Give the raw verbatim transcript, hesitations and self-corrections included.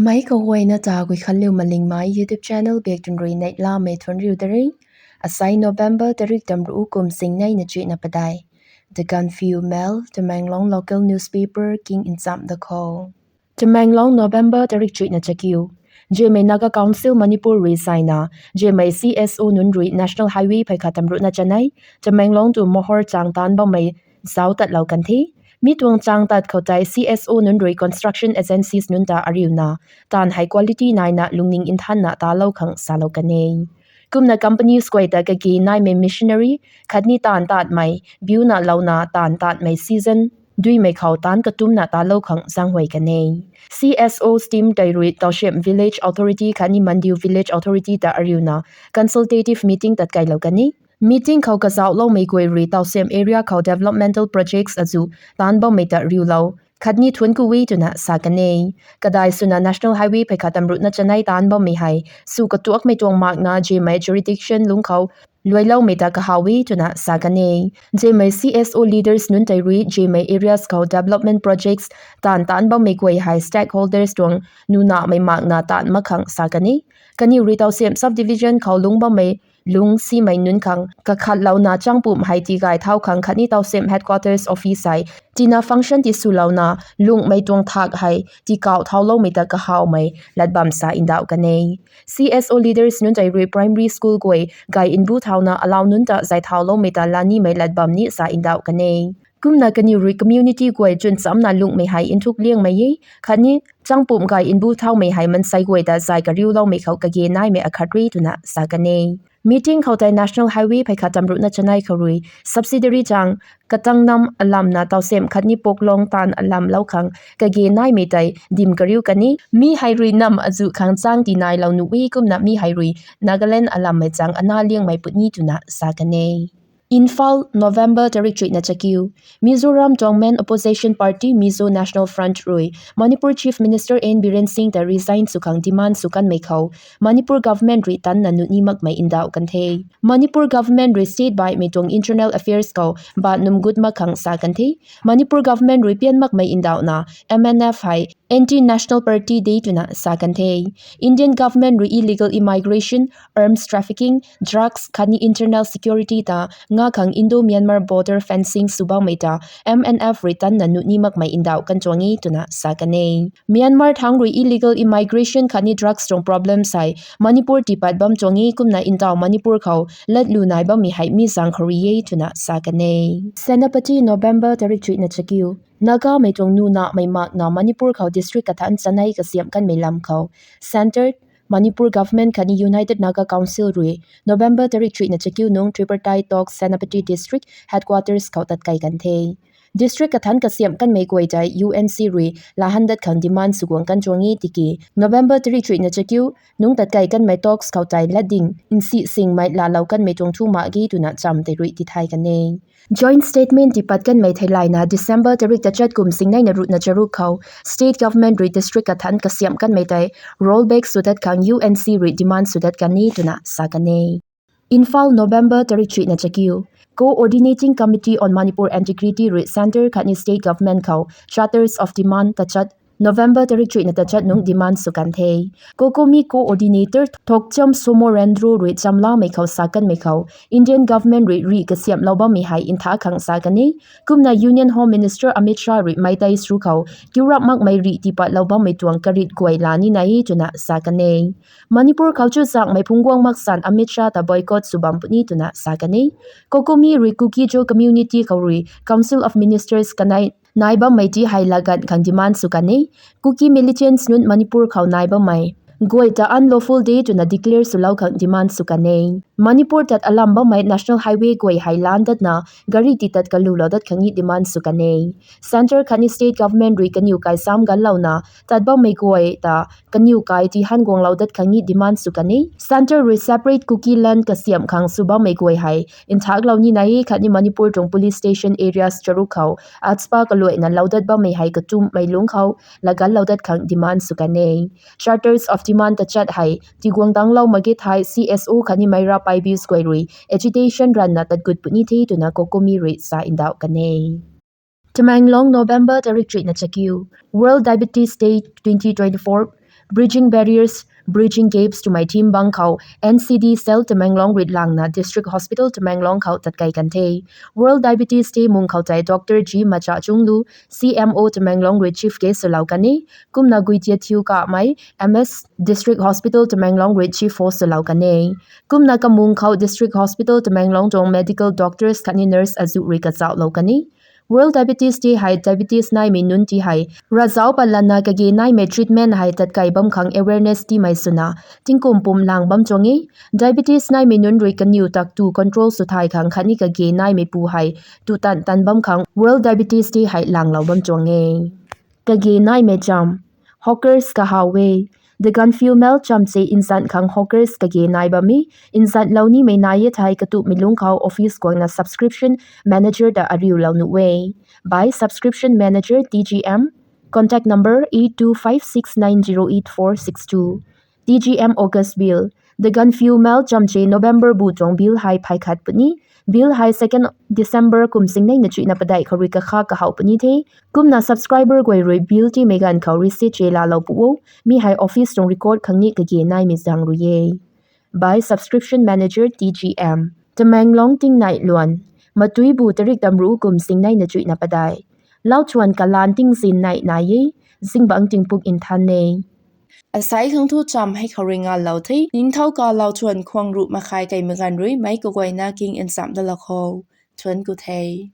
Meic kaguayna ta Guikhanliu Malingmei YouTube channel bak tun rui neihlamei thuanc riu da ri. Asai November tarik tamruh kum sing neina chuihna padeih. The Gaanphiu Mail, Tamenglong local newspaper king nchamh da khou. Tamenglong, November tarik chuihna chakiu. Nzianmei Naga Council Manipur rui zaina, nzianmei C S O nunc rui National Highway phey khat tamruhna chanei, Tamenglong tu Mohor chang taanc bammei zauc tatlou kan the. Mi tuang chang tat khou tei C S O nunc rui construction agencies nunc ta ariuna, taanv hei quality naina lungning nthanna talou khang salou kan e. Kumna companies guay ta kage naimei machinery, khatni taanv tatmei, biuna louna taanv tatmei season duimei khou taanc katumna talou khang zaenghuay kan e. C S O team tei rui Tawsem Village Authority khatni Mandiu Village Authority ta ariuna consultative meeting tatkeilou kan e. Meeting khou kazauhloumei guay rui Tawsem area khou developmental projects azu taanc bammei ta riulou khatni thuanc ku e twna sa kan e. Kadai swna National Highway phey khat tamruhna chanei taanc bammei hei sw katuakmei tuang makna nzianmei jurisdiction lungc khou luailoumei ta kahaw e twna sa kan e. Nzianmei C S O leaders nunc tei rui nzianmei areas khou development projects taanv taanc bammei guay hei stakeholders tuang nunamei makna taanc mak khang sa kan e. Kaniw rui Tawsem subdivision khou lungc bammei lungc simei nunc khang kakhatlouna changpumc hei tigay thau khang khatni Tawsem headquarters office hei tina function tiswlouna lungcmei tuang thak hei tikauh thauloumei ta kahawmei latbam sa ndauh kan e. C S O leaders nunc tei rui primary school guay gay mbu thauna alau nunc ta zay thauloumei ta lanimei latbam ni sa ndauh kan e. Kumna kaniw rui community guay chwnchamna lungcmei hei nthuk liangmei e, khatni changpumc gay mbu thaumei hei mansei guay ta zay kariuloumei khou kage naimei akhat ri twna sa kan e. Meeting khou tei National Highway phey khat tamruhna chanei khou rui subsidiary chang katang nam alamna Tawsem khatni Poklong taanv alamlou khang kage naimei tei dim kariu kan e. Mi hei rui nam azu khang chang tinailou nuh e, kumna mi hei rui Nagaland alammei chang ana liangmei puni twna sa kan e. Imphal, November tarik chuihna chakiu. Mizoram tuang main opposition party Mizo National Front rui Manipur Chief Minister N Biren Singh ta resign sw khang demand sw kanmei khou Manipur government rui tanna nuh ni makmei ndauh kan the. Manipur government rui state baihmei tuang internal affairs khou bat num gut mak khang sa kan the. Manipur government rui pian makmei ndauhna M N F hei anti-national party de twna sa kan the. Indian government rui illegal immigration, arms trafficking, drugs khatni internal security ta nga khang Indo-Myanmar border fencing sw bammei ta M N F rui tanna nuh ni makmei ndauh kan tuang e twna sa kan e. Myanmar thangc rui illegal immigration khatni drugs tuang problem sei Manipur tipat bam tuang e, kumna ntaw Manipur khou latlu nai bammei hei mi zaeng khou rui e twna sa kan e. Senapati, November tarik chuihna chakiu. Nagamei tuang nunamei makna Manipur khou district kathanc chanei kasiamh kanmei lam khou Centre, Manipur government khatni United Naga Council rui November tarik chuihna chakiu nung tripartite talks Senapati district headquarters khou tatkei kan the. District kathanc kasiamh kanmei guay tei U N C rui lahan dat khang demand sw guang kan tuang e tiki November tarik chuihna chakiu nung tatkei kanmei talks khou tei latding nsi singmei laalou kanmei tuang thu mak ge twna cham tei rui tithay kan e. Joint statement tipat kanmei theilayna December tarik tachat kum sing neina ruhna charuk khou state government rui district kathanc kasiamh kanmei tei rollback sw dat khang U N C rui demand sw dat kan e twna sa kan e. Imphal, November tarik chuihna chakiu. Coordinating Committee on Manipur Integrity rui Centre khatni State Government khou Charters of Demand tachat November tarik chuihna tachat nung demand sw kan the. COCOMI Coordinator Thokcham Somorendro rui chamlamei khou sa kanmei khou Indian Government rui rih kasiamhlou bammei hei ntha khang sa kan e. Kumna Union Home Minister Amit Shah rui Meiteis ru khou kiurap makmei rih tipatlou bammei tuang karit guay la ni nai e twna sa kan e. Manipur khou chuzaenghmei phungc guang maksan Amit Shah ta boycott sw bam puni twna sa kan e. COCOMI rui Kuki-Zo community khou rui Council of Ministers kanei nai bammei ti hei lagan khang demand sw kan e. Kuki militants nunc Manipur khou nai bammei guay ta unlawful de twna declare swlou khang demand sw kan e. Manipur tat alam bammei National Highway guay hei lan datna gari titat kalulou dat khang ni demand sw kan e. Centre khatni State Government rui kaniw kai sam ganlouna tat bammei guay ta kaniw kai ti han guanglou dat khang ni demand sw kan e. Centre rui separate Kuki land kasiamh khang sw bammei guay hei nthaklou ni nai e khatni Manipur tuang police station areas charuk khou AFSPA kaluaina lou dat bammei hei katumhmei lungc khou laganlou dat khang demand sw kan e. Charters of Demand tachat hei tiguang danglou mak ge thei C S O khatni Meira Paibus guay rui agitation ranna tat gut puni the twna COCOMI rui sa ndauh kan e. Tamenglong, November tarik chuihna chakiu. World Diabetes Day twenty twenty-four bridging barriers, bridging gaps twmei theme bang khou N C D Cell Tamenglong rui langna District Hospital Tamenglong khou tatkei kan the. World Diabetes Day mung khou tei Doctor G Machachunglu, C M O Tamenglong rui chief guest swlou kan e. Kumna Guitiathiu Kamei, M S, District Hospital Tamenglong rui chief host swlou kan e. Kumna kamung khou District Hospital Tamenglong tuang medical doctors khatni nurse azuh rui kachauhlou kan e. World Diabetes Day hei diabetes naimei nunc ti hei ravzauc pat lana kage naimei treatment hei tatkei bam khang awareness tiimei swna tingkum pum lang bam tuang e. Diabetes naimei nunc rui kaniw tak tu control sw thay khang khatni kage naimei pu hei tu tan tan bam khang World Diabetes Day hei langlou bam tuang e. Kage naimei cham. Hawkers kahaw e. The Gaanphiu Mail cham se nzan khang hawkers kage nai bam e. Nzanlou nimei nai e thei katumei lungc khou office guangna subscription manager ta ariulou nuh e. By Subscription Manager, T G M, contact number eight two five six nine zero eight four six two. T G M August Bill. The Gaanphiu Mail cham se November bu tuang bill hei phay khat puni. Bill hei second December kum singneina chuihna padeih khou rui kakha kahaw puni the. Kumna subscriber guay rui bill tiimei ganv khou receipt che laalou pu o. Mi hei office tuang record khang ni kage naimei zaeng rui e. By Subscription Manager, T G M. Tamenglong tingnai luan. Matuibu tarik tamruh kum singneina chuihna padeih. Lauchuan kalan tingzin nai nai e. Zingbangc tingpuk nthan e. Asai khang thu cham hei khou rui nganlou the. Ningthau ka lauchuan khwang ruh makhai kei maganv rui meic kaguayna king nchamh dalou khou thuanc ku the.